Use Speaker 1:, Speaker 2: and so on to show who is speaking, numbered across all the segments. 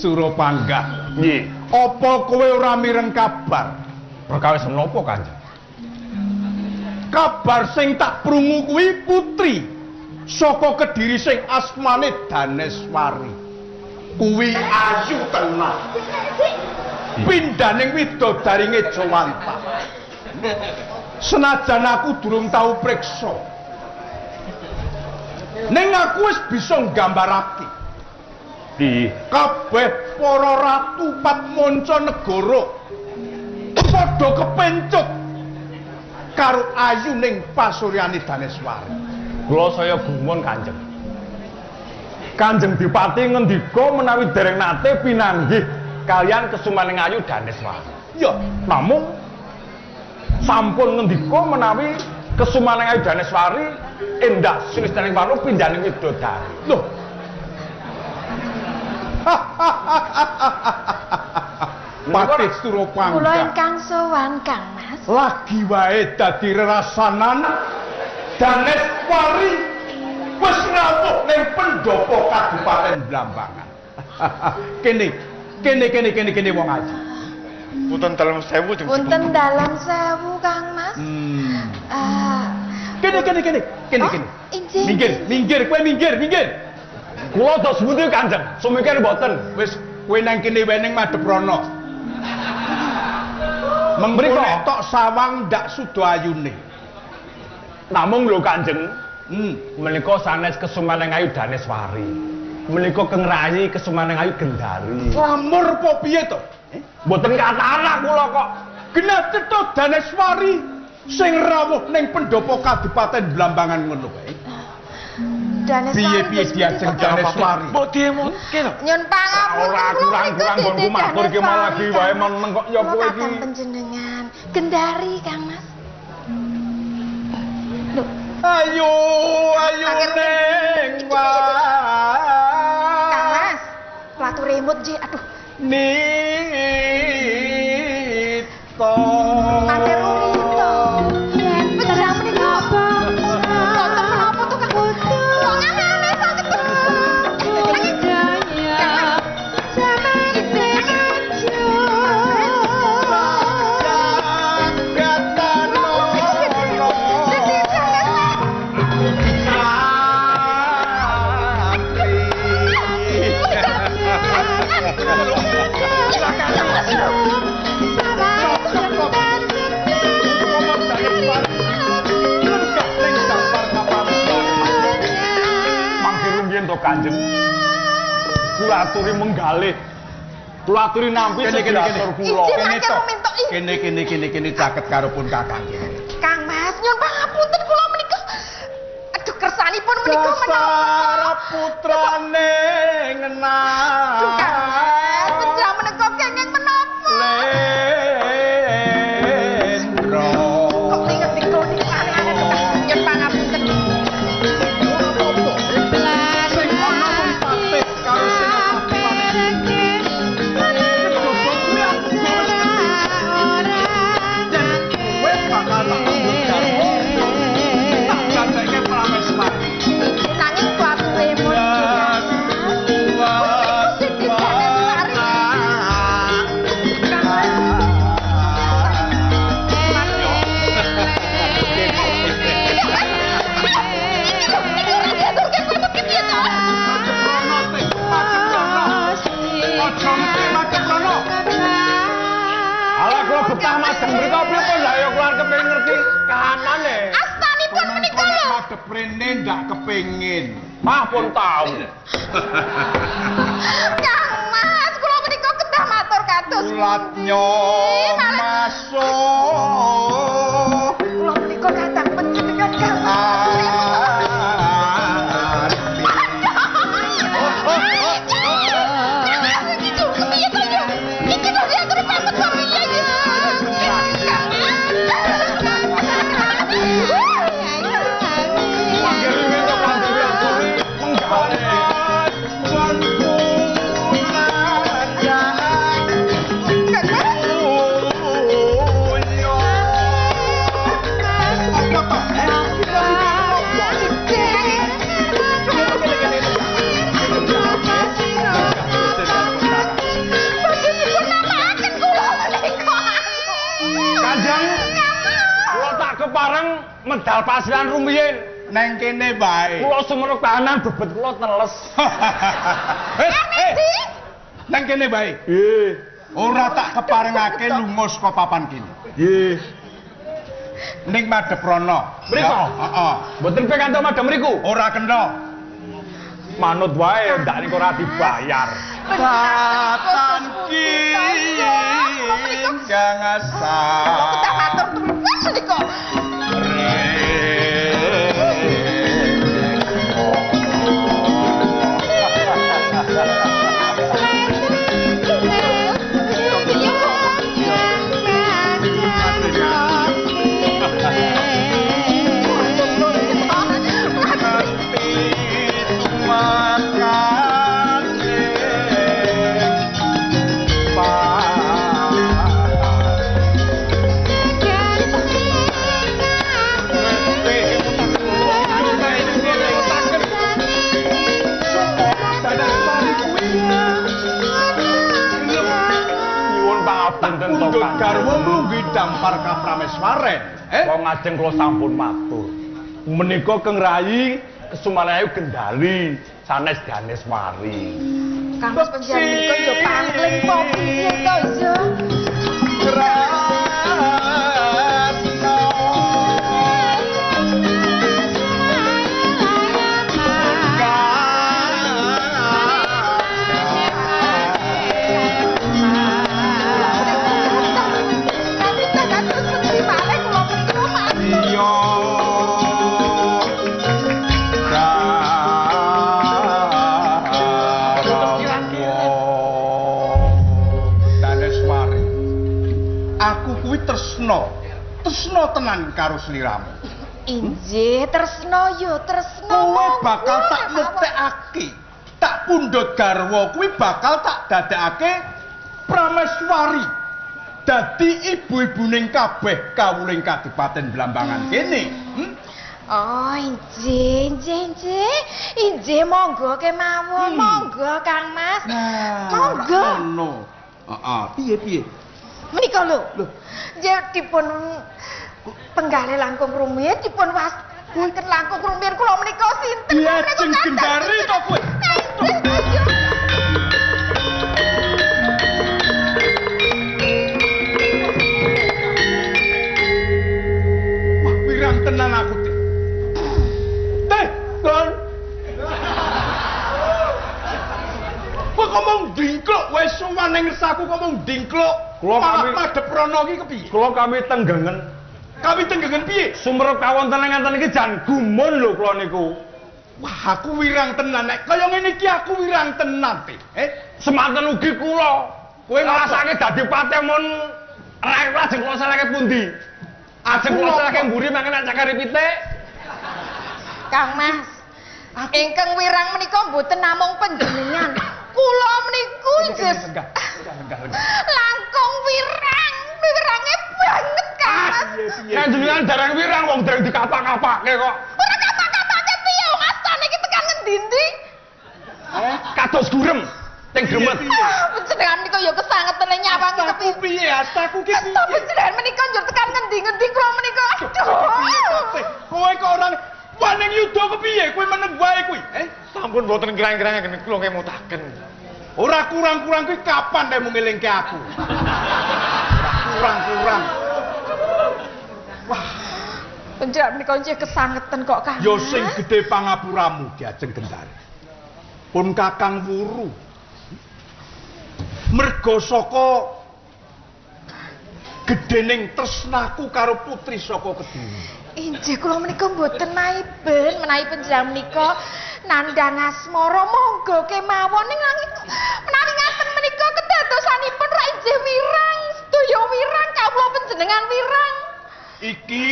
Speaker 1: Surapangga.
Speaker 2: Nggih.
Speaker 1: Apa kowe ora mireng kabar?
Speaker 2: Perkawis menapa, Kanjeng?
Speaker 1: Kabar sing tak prungu kuwi putri saka Kediri sing asmane Daneswari. Kuwi ayu tenan. Pindhaning widodari Ngejawantah. Senajan aku durung tau priksa. Ning aku wis bisa nggambarake.
Speaker 2: Piye?
Speaker 1: Kabeh para ratu patmanca negara padha kepencut karo ayuning pasuryane Daneswari.
Speaker 2: Kula saya gumun, Kanjeng. Kanjeng Dipati ngendika menawi dereng nate pinanggih kalian kesumaning ayu Daneswari.
Speaker 1: Ya,
Speaker 2: namung sampun ngendika menawi kesumaning ayu Daneswari endah sulistaning warna pindhaning widodari.
Speaker 1: Loh. Patih Surapangga.
Speaker 3: Kula ingkang sowan, Kang Mas.
Speaker 1: Lagi wae dadi rerasanan Daneswari wis rawuh ning pendopo Kabupaten Blambangan. Kene, kene kene kene kene wong ayu.
Speaker 4: Punten dalem sewu jeng.
Speaker 3: Punten dalem sewu, Kang Mas.
Speaker 1: Kene kene kene kene kene. Minggir, minggir, kowe minggir, minggir.
Speaker 2: Kula dos pundi, Kanjeng? Sumikir mboten.
Speaker 1: Wis kowe nang kene wae ning madhep rono.
Speaker 2: Mriko
Speaker 1: tok sawang ndak suda ayune.
Speaker 2: Namung lho, Kanjeng. Menika sanes kesumaning ayu Daneswari. Menika kengrayi kesumaning ayu Gendari.
Speaker 1: Lamur apa piye to?
Speaker 2: Mboten kathah kula kok.
Speaker 1: Genah cetha Daneswari sing rawuh ning pendopo Kabupaten Blambangan ngono kae.
Speaker 3: Daneswari.
Speaker 1: Piye-piye diajeng Daneswari?
Speaker 4: Mbok diemutke to.
Speaker 3: Nyun pangapunten.
Speaker 2: Ora kurang-kurang nggonku matur iki malah lagi wae meneng kok ya kowe iki.
Speaker 3: Panjenengan Gendari, Kang Mas. Lho.
Speaker 1: Ayo, ayo ning
Speaker 3: Kang Mas, platu remote je, aduh.
Speaker 1: Nito.
Speaker 3: Mangke Rito. Panjenengan menika. Wonten menapa to, Kang? Kok aneh-aneh sanget to?
Speaker 2: Kanjeng, kula aturi menggalih, kula aturi nampi segelasur kula.
Speaker 1: Kene kene kene kene caket karo pun kakang kene.
Speaker 3: Kang Mas, nyuwun pangapunten kula menika. Aduh, kersanipun menika menapa?
Speaker 1: Dasar putrane ngenah.
Speaker 3: Kang Mas, pejah menika kenging menapa?
Speaker 1: Lendro.
Speaker 3: Kok ngendika niku aneh-aneh to, nyuwun pangapunten.
Speaker 2: Betah madheng mriko pripun lha ya kula kepengin ngerti kahanane.
Speaker 3: Astanipun menika lho.
Speaker 1: Madhep rene ndak kepengin.
Speaker 2: Mah pun tau.
Speaker 3: Kang Mas, kula menika kedah matur kados.
Speaker 1: Ulatnya masuk.
Speaker 3: Kula menika kadang panjenengan Kang Mas.
Speaker 2: Medal pasiran rumiyin.
Speaker 1: Neng kene wae.
Speaker 2: Kula sumerep kahanan bebet kula teles.
Speaker 1: Eh, neng kene wae.
Speaker 2: Nggih.
Speaker 1: Ora tak keparengake lunga saka papan kene.
Speaker 2: Nggih.
Speaker 1: Ning madhep rono.
Speaker 2: Mriko?
Speaker 1: Heeh.
Speaker 2: Mboten pikantuk madhep mriku.
Speaker 1: Ora kena.
Speaker 2: Manut wae ndak niku ora dibayar.
Speaker 1: Patan kang asal.
Speaker 3: Kita matur terus nika.
Speaker 2: Nyuwun pangapunten to
Speaker 1: Pundhut
Speaker 2: Kanjeng.
Speaker 1: garwa mlungguhi dampar kaprameswaren. Eh?
Speaker 2: Wong ajeng kula sampun matur. Menika Keng Rayi Kesumanayu Gendali sanes Daneswari.
Speaker 3: Kang Mas panjenengan menika yo pangling po piye to iya? Kami tak kados pundi malih kula menika matur.
Speaker 1: Iya. Daneswari. Aku kuwi tresna. Tresna tenan karo sliramu.
Speaker 3: Injih, tresna yo tresna.
Speaker 1: Kowe
Speaker 3: monggo,
Speaker 1: bakal tak
Speaker 3: mawon.
Speaker 1: muktekake. Tak pundhut garwa kuwi bakal tak dadekake Prameswari. Dadi ibu-ibuning kabeh kawuling Kadipaten Blambangan kene. Hmm?
Speaker 3: Oh, injih, injih, injih. Injih monggo kemawon, monggo Kang Mas. Monggo.
Speaker 1: Ngono. Heeh, piye piye?
Speaker 3: Menika lho. Nggih dipun penggale langkung rumiyin dipun wastaken langkung rumiyin kula menika sinten?
Speaker 1: Iya,
Speaker 3: Kula menika
Speaker 1: jeng
Speaker 3: kados
Speaker 1: gendari
Speaker 3: sinten?
Speaker 1: to kowe.
Speaker 3: Injih, injih.
Speaker 1: Wah, wirang tenan aku teh. Teh, Don. Kowe ngomong dingkluk wis sowan ning ngesaku ngomong dingkluk.
Speaker 2: Kula
Speaker 1: Malah
Speaker 2: kami-
Speaker 1: madhep rono iki kepiye?
Speaker 2: Kula kami tenggengen
Speaker 1: Kami tenggengen piye?
Speaker 2: sumerep kawonten ngaten iki jan gumun lho kula niku.
Speaker 1: Wah, aku wirang tenan nek kaya ngene iki aku wirang tenan teh. Eh,
Speaker 2: Semanten ugi kula.
Speaker 1: Kowe
Speaker 2: ngrasake dadi patemon rakyat lajeng kula salahke pundi? Ajeng kula salahke mburi mangke nek cakare pitik.
Speaker 3: Kang Mas. Ingkang wirang menika mboten namung panjenengan. Kula meniku injih
Speaker 1: Lenggah, lenggah, lenggah.
Speaker 3: langkung wirang. Wirange banget Kang Mas.
Speaker 2: Nek jenengan dereng wirang wong dereng dikapak-kapake kok.
Speaker 3: Ora kapak-kapake piye wong astane iki tekan ngendi-endi?
Speaker 2: Kados gurem teng gremet.
Speaker 3: Ah, panjenengan menika ya kesangetene nyawang
Speaker 1: Astaku
Speaker 3: kepiye.
Speaker 1: piye? Astaku ki
Speaker 3: Asta
Speaker 1: piye?
Speaker 3: panjenengan menika njur tekan ngendi-ngendi kula menika.
Speaker 1: Piye,
Speaker 3: Aduh.
Speaker 1: Teh? Kowe kok ora waning yuda kepiye? Kowe meneng wae kuwi. Eh,
Speaker 4: Sampun boten kirang-kirang kula ngemutaken.
Speaker 1: ora kurang-kurang kuwi kapan nek ngelingke aku? Ora kurang-kurang.
Speaker 3: Panjenengan menika nggih kesangeten kok Kang.
Speaker 1: Ya sing gedhe pangapuramu Diajeng Gendari. Pun Kakang Wuru. Merga saka gedhening tresnaku karo putri saka Kediri.
Speaker 3: Injih kula menika mboten maiben menawi panjenengan menika nandhang asmara monggo kemawon ning langit menawi ngaten menika kedadosanipun ra injih wirang sedaya wirang kawula panjenengan wirang.
Speaker 1: Iki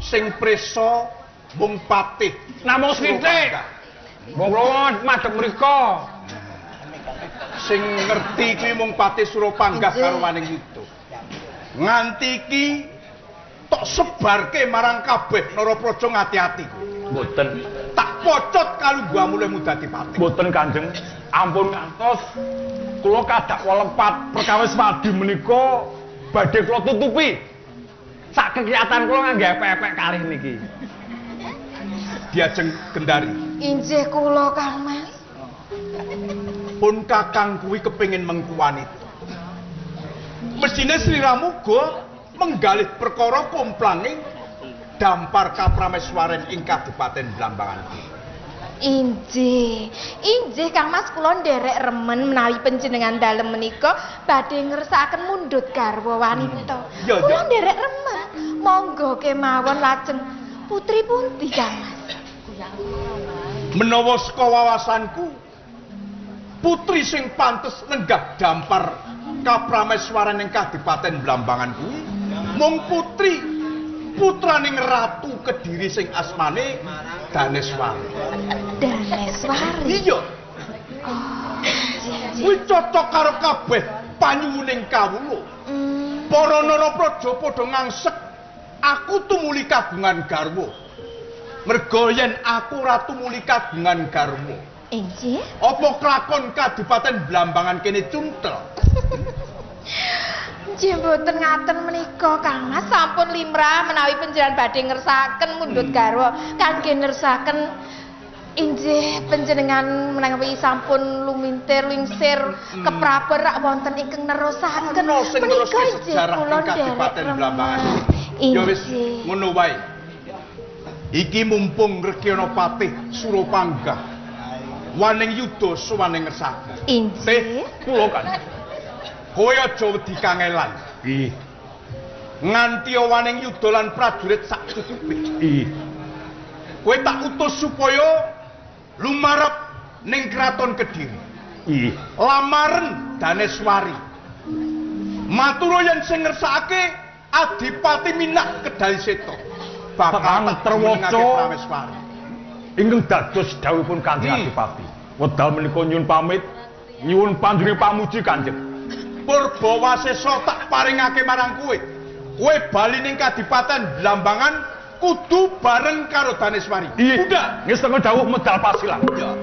Speaker 1: sing prisa mung patih.
Speaker 2: Namung sithik. Wong kula madhep mriko.
Speaker 1: Sing ngerti kuwi mung patih Surapanggah
Speaker 3: Injih.
Speaker 1: karo Waning Yuda. Nganti iki tok sebarke marang kabeh Narapraja ngati-ati kowe.
Speaker 2: Mboten.
Speaker 1: Tak pocot kalungguhmu lehmu dadi patih.
Speaker 2: Mboten Kanjeng. Ampun ngantos kula kadak walepat perkawis wadi menika badhe kula tutupi. Sak kegiatan kula ngangge epek-epek kalih niki.
Speaker 1: Diajeng Gendari.
Speaker 3: Injih kula Kang Mas.
Speaker 1: Pun kakang kuwi kepengin mengku wanita. Mesine sliramu uga menggalih perkara komplanging dampar kaprameswaren ing Kadipaten Blambangan.
Speaker 3: Injih. Injih Kang Mas kula nderek remen menawi panjenengan dalem menika badhe ngersakaken mundhut garwa wanita. Kula nderek remen. Monggo kemawon lajeng putri pundi Kang Mas?
Speaker 1: Menawa saka wawasanku putri sing pantes lenggah dampar kaprameswaran ing Kadipaten Blambangan kuwi mung putri putraning Ratu Kediri sing asmane Daneswari.
Speaker 3: Daneswari.
Speaker 1: Iya.
Speaker 3: Oh,
Speaker 1: kuwi cocok karo kabeh panyuwuning kawula. Para narapraja padha ngangsek aku tumuli kagungan garwa. Merga yen aku ora tumuli kagungan garwa,
Speaker 3: injih,
Speaker 1: apa kelakon Kadipaten Blambangan kene cuntel?
Speaker 3: Nggih mboten ngaten menika Kang Mas, sampun limrah menawi panjenengan badhe ngersakaken mundhut garwa kangge ngersakaken injih panjenengan menawi sampun lumintir lingsir keprabon rak wonten ingkang nerusaken
Speaker 1: menika sejarah ing Kadipaten Blambangan. Ya wis ngono wae. Iki mumpung Rekyana Patih Surapanggah waning yuda suwaning ngersake.
Speaker 3: Injih.
Speaker 2: Kula kan.
Speaker 1: Kowe aja wedi kangelan.
Speaker 2: Ih.
Speaker 1: Nganti waning yuda lan prajurit sak cukupe.
Speaker 2: Ih.
Speaker 1: Kowe tak utus supaya lumarep ning Kraton Kediri.
Speaker 2: Ih.
Speaker 1: Lamaren Daneswari. Matur yen sing ngersakake Adipati Minak Kedaliseta. Bakal
Speaker 2: terwaca ingkang dados dawuhipun Kanjeng Adipati. Wedal menika nyuwun pamit, nyuwun panjenengan pamuji Kanjeng.
Speaker 1: Purba wasesa tak paringake marang kowe. Kowe bali ning Kadipaten Blambangan kudu bareng karo Daneswari.
Speaker 2: Udah, ngestenga dawuh medal pasilan.
Speaker 1: Ya.